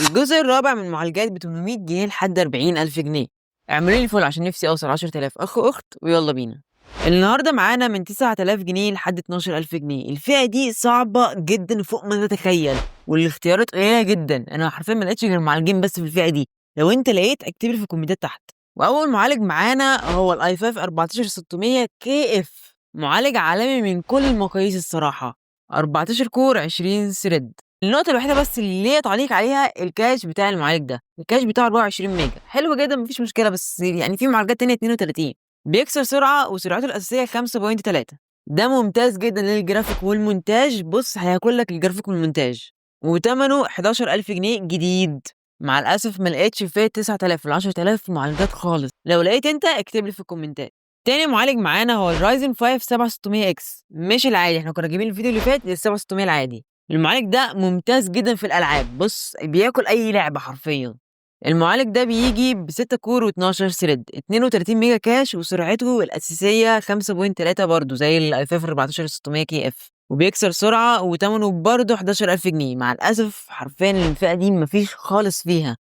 الجزء الرابع من معالجات ب800 جنيه لحد 40,000 جنيه. اعملوا لي follow عشان نفسي اوصل 10,000 اخ واخت، ويلا بينا. النهارده معانا من 9000 جنيه لحد 12,000 جنيه. الفئة دي صعبة جدا فوق ما تتخيل، والاختيارات قليلة جدا. انا حرفيا ما لقيتش غير معالجين بس في الفئة دي. لو انت لقيت اكتب لي في الكومنتات تحت. واول معالج معانا هو ال i 5 14600 KF، معالج عالمي من كل المقاييس الصراحة، 14 core 20 thread. النقطة الوحيدة بس اللي ليا تعليق عليها ال cache بتاع المعالج ده، ال cache بتاعه 24 ميجا، حلو جدا مفيش مشكلة، بس يعني في معالجات تانية 32. بيكسر سرعة وسرعته الأساسية 5.3، ده ممتاز جدا للجرافيك والمونتاج. بص هياكل لك الجرافيك والمونتاج. وتمنه 11,000 جنيه جديد. مع الأسف ما لقيتش فئة 9000 ولا 10000 معالجات خالص. لو لقيت انت اكتب لي في الكومنتات. تاني معالج معانا هو ال Ryzen 5 7600 X، مش العادي، احنا كنا جايبين الفيديو اللي فات لل 7600 العادي. المعالج ده ممتاز جدا في الالعاب، بص بياكل اي لعبه حرفيا. المعالج ده بيجي ب 6 core و12 thread، 32 ميجا cache، وسرعته الاساسية 5.3 برضه زي ال i 5 14600 KF، وبيكسر سرعه، وتمنه برضه 11,000 جنيه. مع الاسف حرفيا الفئة دي مفيش خالص فيها.